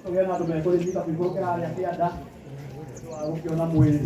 Tũgĩe na andũ mekũrĩnyita tũikũrũke harĩa kĩanda nĩ ũndũ wa gũkĩona mwĩrĩ.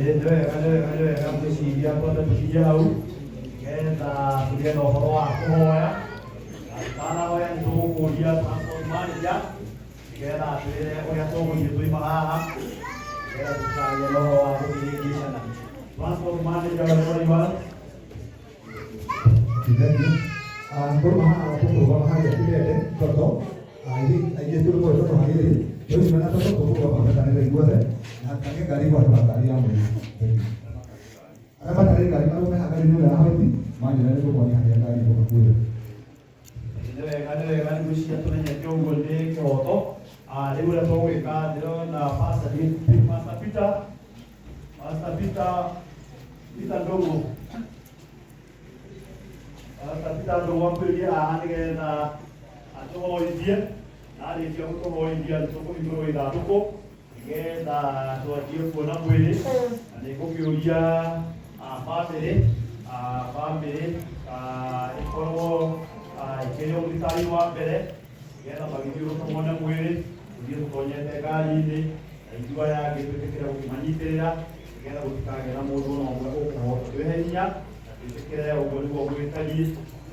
Nĩ wega, nĩ wega, nĩ wega. Ngwĩciria twambe tũkinye hau nĩgetha tũgĩe na ũhoro wa kũhoya. Na tũtanahoya nĩ tũgũkũria transport manager nĩgetha atwĩre ũrĩa tũgũthiĩ twaima haha nĩgetha tũtikagĩe na ũhoro wa gũkĩhĩngĩcana. Transport manager, wherever you are. Thank you. Ngorwo haha tũkũrũgama harĩa Kibete Toto. Aingĩ tũrĩ kũrĩa Toto harĩrĩ. Tũima na Toto tũkũrũgama tũmetanĩre ithuothe na kange ngari gwatũra ngari ya mũico. Thank you. Arĩa matarĩ ngari marũme haha ngari-inĩ ĩyo ya white manjĩra nĩ tũkuonia harĩa ngari ĩgũka kuoywo. Nĩ wega, nĩ wega, nĩ ngwĩciria tũmenyete ũguo nĩ kĩhoto. Rĩu ũrĩa tũgwĩka, ndĩrona Pastor Pastor Peter, Pastor Peter, Peter Ndũng'ũ. Pastor Peter Ndũng'ũ akuhĩrĩrie haha nĩgetha atũhoithie, na arĩkia gũtũhoithia nĩ tũkũhingũrwo ithandũkũ nĩgetha twanjie kuona mwĩrĩ. Na nĩ ngũkĩũria bamĩrĩ, bamĩrĩ ĩkorwo ĩkĩrĩ o mũtari wa mbere nĩgetha magĩthiũrũrũka mone mwĩrĩ, tũthiĩ tũtonyete ngari-inĩ na ithuĩ aya angĩ twĩtĩkĩre gũkĩmanyitĩrĩra nĩgetha gũtikagĩe na mũndũ ona ũmwe ũkũhota. Twĩhe hinya na twĩtĩkĩre ũguo nĩguo gwĩtariĩ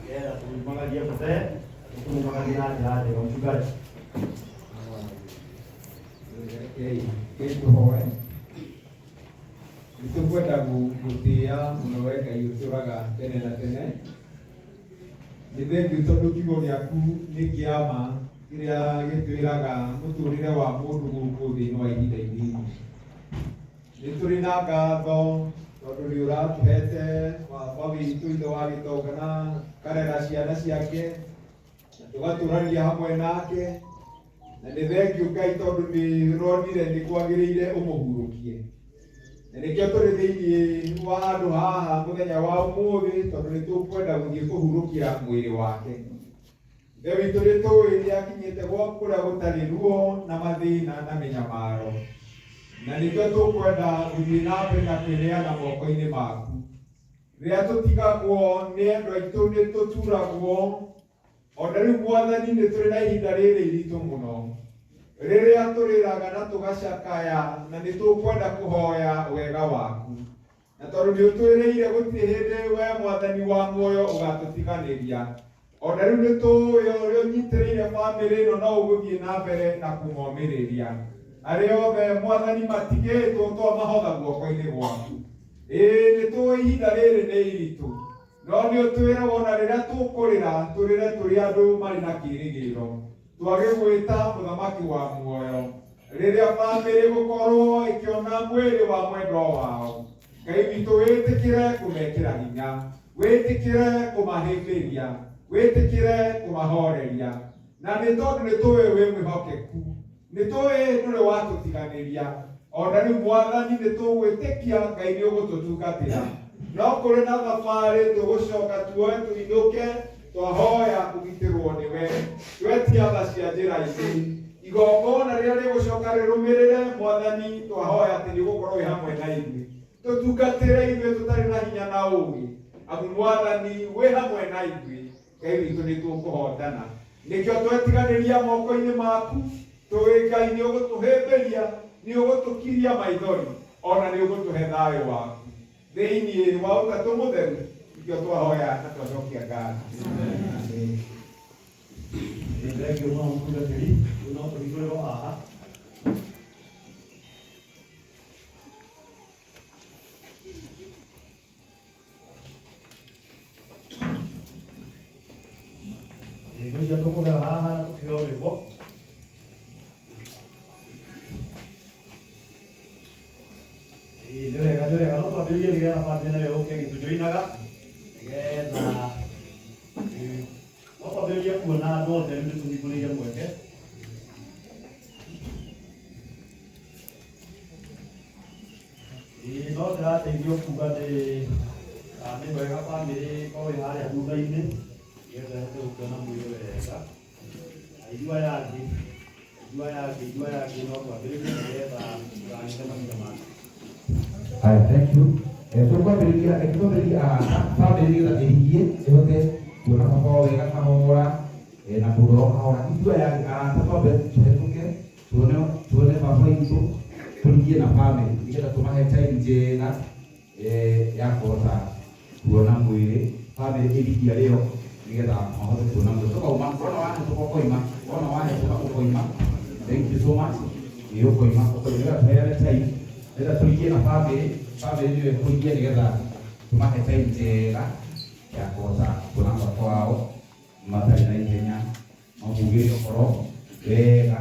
nĩgetha tũmumagarie mũthee na tũkũmumagarie na njĩra njega. Mchungaji. Rekei tũhoe. Nĩ tũkwenda gũtĩĩa mũno we Ngai ũtũraga tene na tene. Nĩ thengiũ tondũ kiugo gĩaku nĩ kĩa ma kĩrĩa gĩtwĩraga mũtũrĩre wa mũndũ gũkũ thĩ nĩ wa ihinda inini. Nĩ tũrĩ na ngatho tondũ nĩ ũratũhete baba witũ ithe wa gĩtonga na karera ciana ciake na tũgatũrania hamwe nake. Na nĩ thengiũ Ngai tondũ nĩ ũronire nĩ kwagĩrĩire ũmũhurũkie. Na nĩkĩo tũrĩ thĩinĩ wa handũ haha mũthenya wa ũmũthĩ tondũ nĩ tũkwenda gũthiĩ kũhurũkia mwĩrĩ wake. Ithe witũ nĩ tũĩ nĩ akinyĩte gwa kũrĩa gũtarĩ ruo na mathĩna na mĩnyamaro. Na nĩkĩo tũkwenda gũthiĩ na mbere na kwĩneana moko-inĩ maku. Rĩrĩa tũtigagwo nĩ endwa aitũ nĩ tũturagwo. Ona rĩu Mwathani nĩ tũrĩ na ihinda rĩrĩ iritũ mũno rĩrĩa tũrĩraga na tũgacakaya na nĩ tũkwenda kũhoya wega waku. Na tondũ nĩ ũtwĩrĩire gũtirĩ hĩndĩ we Mwathani wa muoyo ũgatũtiganĩria. Ona rĩu nĩ tũĩ ũrĩa ũnyitĩrĩire bamĩrĩ ĩno no ũgũthiĩ na mbere na kũmomĩrĩria. Arĩa othe Mwathani matigĩtwo twamahotha guoko-inĩ gwaku. Ĩĩ nĩ tũĩ ihinda rĩrĩ nĩ iritũ. No nĩ ũtwĩraga ona rĩrĩa tũkũrĩra, tũrĩre tũrĩ andũ marĩ na kĩĩrĩgĩrĩro. Twagĩgwĩta Mũthamaki wa muoyo. Rĩrĩa bamĩrĩ ĩgũkorwo ĩkĩona mwĩrĩ wa mwendwa wao, Ngai witũ wĩtĩkĩre kũmekĩra hinya, wĩtĩkĩre kũmahĩmbĩria, wĩtĩkĩre kũmahoreria. Na nĩ tondũ nĩ tũĩ wĩ mwĩhokeku, nĩ tũĩ ndũrĩ watũtiganĩria. Ona rĩu Mwathani nĩ tũgwĩtĩkia Ngai nĩ ũgũtũtungatĩra. No kũrĩ na thabarĩ tũgũcoka tuoe tũinũke, twahoya kũgitĩrwo nĩwe. Twetia tha cia njĩra-inĩ. Igongona rĩrĩa rĩgũcoka rĩrũmĩrĩre, Mwathani twahoya atĩ nĩ ũgũkorwo wĩ hamwe na ithuĩ. Tũtungatĩre ithuĩ tũtarĩ na hinya na ũũgĩ. Amu Mwathani wĩ hamwe na ithuĩ, Ngai witũ nĩ tũkũhotana. Nĩkĩo twetiganĩria moko-inĩ maku, tũĩ Ngai nĩ ũgũtũhĩmbĩria, nĩ ũgũtũkiria maithori, ona nĩ ũgũtũhe thayũ waku. Thĩinĩ wa Ũtatũ Mũtheru, nĩkĩo twahoya na twacokia ngatho. Amen. Nĩ thengiũ mũno mũtungatĩri, rĩu no tũhingũrĩrwo haha. Ngwĩciria tũkũgera haha na tũkĩheo rwĩmbo. Ĩĩ, nĩ wega, nĩ wega, no twambĩrĩrie nĩgetha bamĩrĩ nayo yũke ĩgĩtũjoinaga nĩgetha no twambĩrĩrie kuona andũ othe rĩu nĩtũhingũrĩire mweke. Ĩĩ, no ndĩrateithio kuga nĩ nĩ wega bamĩrĩ ĩkorwo ĩ harĩa thutha-inĩ nĩgetha ĩhote gũkĩona mwĩrĩ wega. Na ithuĩ aya angĩ, ithuĩ aya angĩ, ithuĩ aya angĩ no twambĩrĩrie nĩgetha tũganyite mahinda mangĩ. Haya, thank you. Tũkwambĩrĩria, reke twambĩrĩrie arata, bamĩrĩ nĩgetha ĩrigie ĩhote kuona baba wao wega kahora, na mũndũ o kahora. Ithuĩ aya angĩ arata twambe tũhetũke tuone tuone baba witũ, tũrigie na bamĩrĩ nĩgetha tũmahe time njega ya kũhota kuona mwĩrĩ. Bamĩrĩ ĩrigie arĩo nĩgetha mahote kuona mwĩrĩ. Tũkauma, wona wahĩtũka ũkoima, wona wahĩtũka ũkoima. Thank you so much. Ĩĩ, ũkoima, ũkoima nĩgetha tũheane time, nĩgetha tũrigie na bamĩrĩ. Bamĩrĩ nĩyo ĩkũrigia nĩgetha tũmahe time njega ya kũhota kuona baba wao matarĩ na ihenya, mamugĩre ũhoro wega,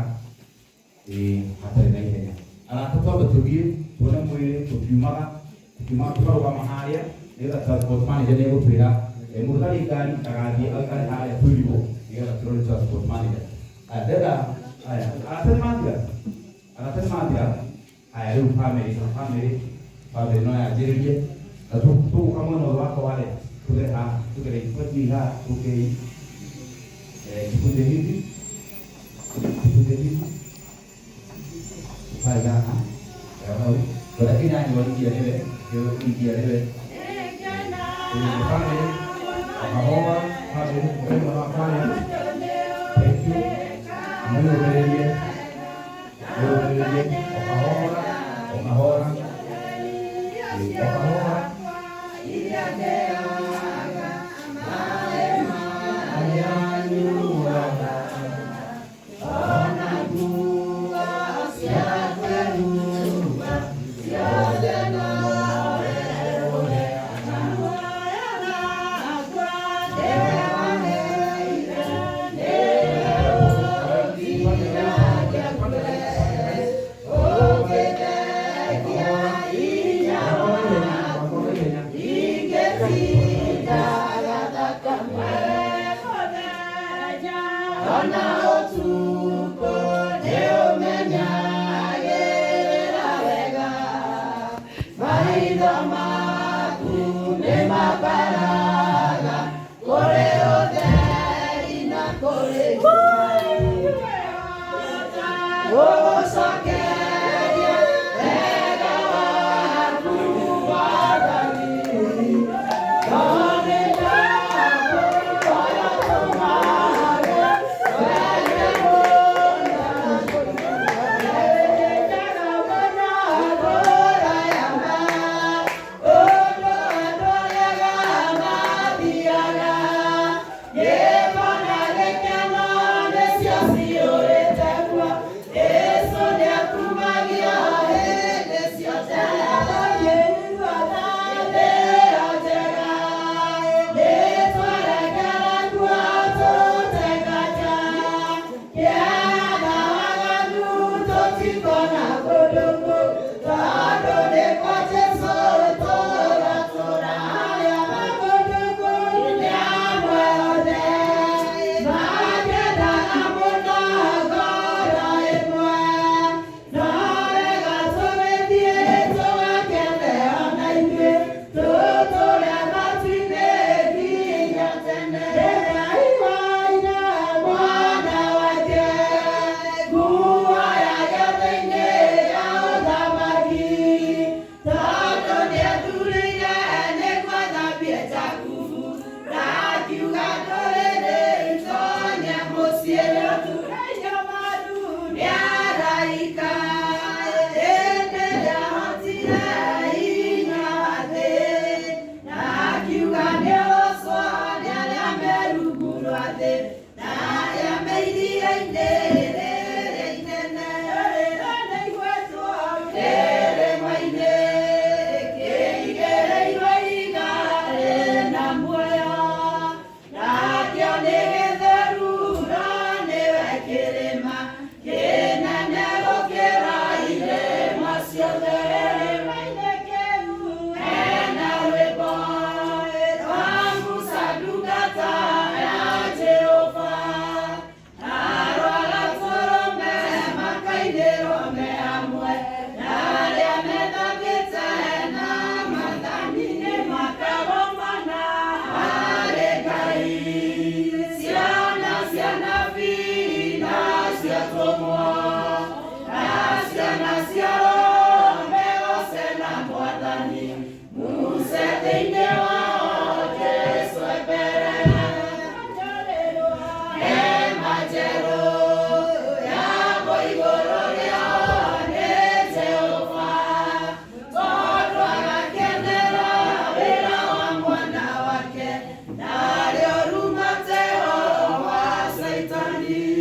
ĩĩ, hatarĩ na ihenya. Arata twambe tũthiĩ tuone mwĩrĩ tũkiumaga, tũkiumaga tũkarũgama harĩa nĩgetha transport manager nĩ egũtwĩra, mũndũ ũtarĩ ngari ndagathiĩ aikare harĩa twĩrirwo nĩgetha tũrore transport manager. Aya, ndenda aya, arata nĩ mathira? Arata nĩ mathira? Aya, rĩu bamĩrĩ, bamĩrĩ, bamĩrĩ no yanjĩrĩrie. Na tũgũka mwena ũyũ wakwa wa left, tũgere haha, tũgere twanjie haha, tũke tukuje hivi, tukuje hivi, tukae haha, hau. Ngwenda kĩnyanyo ingia nĩwe, ingia nĩwe. Bamĩrĩ, kahora, bamĩrĩ, mũgere mwena wa harĩa. Thank you. Mwĩyũmĩrĩrie, mwĩyũmĩrĩrie, o kahora, o kahora, o kahora.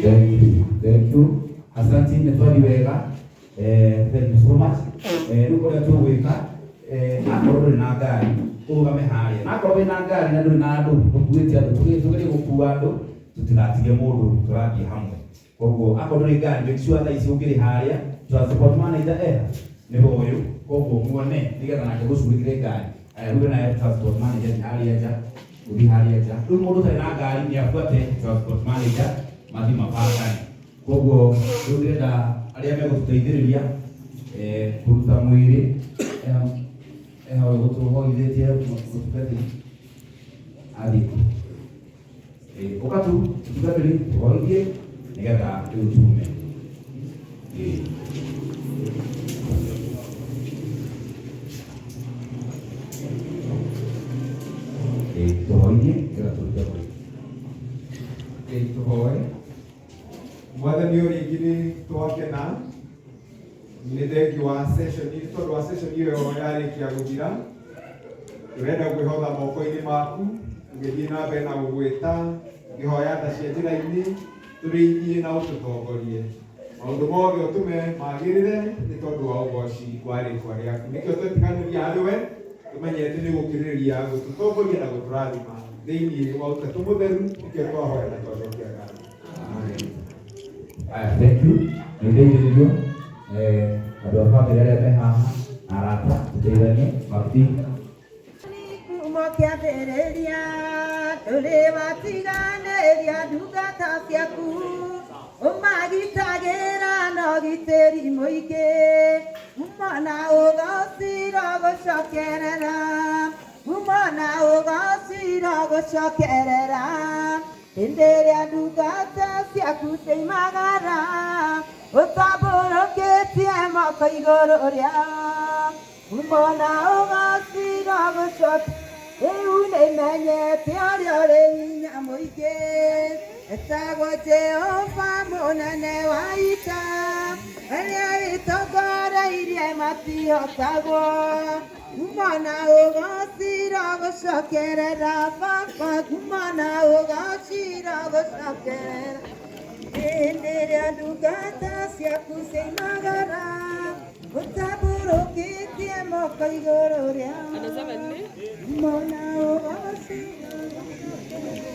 Thank you. Thank you. Asante nĩ twathi wega. Thank you so much. Rĩu ũrĩa tũgwĩka akorwo ndũrĩ na ngari ũrũgame harĩa, na akorwo wĩna ngari na ndũrĩ na andũ ndũkuĩte andũ, tũgerie gũkua andũ tũtigatige mũndũ, tũrathiĩ hamwe. Koguo akorwo ndũrĩ ngari, make sure thaa ici ũngĩrĩ harĩa transport manager eha nĩwe ũyũ, koguo muone nĩgetha nake gũcurĩkĩre ngari. Aya, rĩu naye transport manager nĩ harĩa nja, ũthiĩ harĩa nja. Rĩu mũndũ ũtarĩ na ngari nĩ abuate transport manager mathiĩ mabangane. Koguo rĩu ndĩrenda arĩa megũtũteithĩrĩria kũruta mwĩrĩ eha ũyũ gũtũhoithĩtie mũtungatĩri athiĩ kũ? Ũka tu mũtungatĩri tũhoithie nĩgetha rĩu tume. Tũhoithie nĩgetha tũrute mwĩrĩ. Ngai tũhoe. Mwathani o rĩngĩ nĩ twakena nĩ thengiũ wa session, tondũ wa session ĩyo yarĩkia gũthira, tũrenda kwĩhotha moko-inĩ maku tũgĩthiĩ na mbere na gũgwĩta ngĩhoya tha cia njĩra-inĩ tũrĩithie na ũtũtongorie maũndũ mothe ũtũme magĩrĩre nĩ tondũ wa ũgoci wa rĩtwa rĩaku. Nĩkĩo twetiganĩria harĩ we tũmenyete nĩ gũkĩrĩrĩria gũtũtongoria na gũtũrathima thĩinĩ wa Ũtatũ Mũtheru. Nĩkĩo twahoya na twacokia ngatho. Amen. Aya, thank you. Nĩ ndeithĩrĩrio andũ a bamĩrĩ arĩa me haha na arata tũteithanie mabuti. Kuma kĩambĩrĩria ndũrĩ watiganĩria ndungata ciaku, ũmagitagĩra na ũgitĩri mũingĩ, umona ũgociro gũcokerera, umona ũgociro gũcokerera. Hĩndĩ ĩrĩa ndungata ciaku ciaimagara, ũtambũrũkĩtie moko igũrũ rĩao, umona ũgociro gũcokerera. Rĩu nĩmenyete ũrĩa ũrĩ hinya mũingĩ, etagwo Jehova mũnene wa ita, arĩa wĩtongoreirie matihotagwo. Umona ũgociro gũcokerera baba, umona ũgociro gũcokerera. Hĩndĩ ĩrĩa ndungata ciaku ciaimagara, ũtambũrũkĩtie moko igũrũ rĩao, umona ũgociro gũcokerera.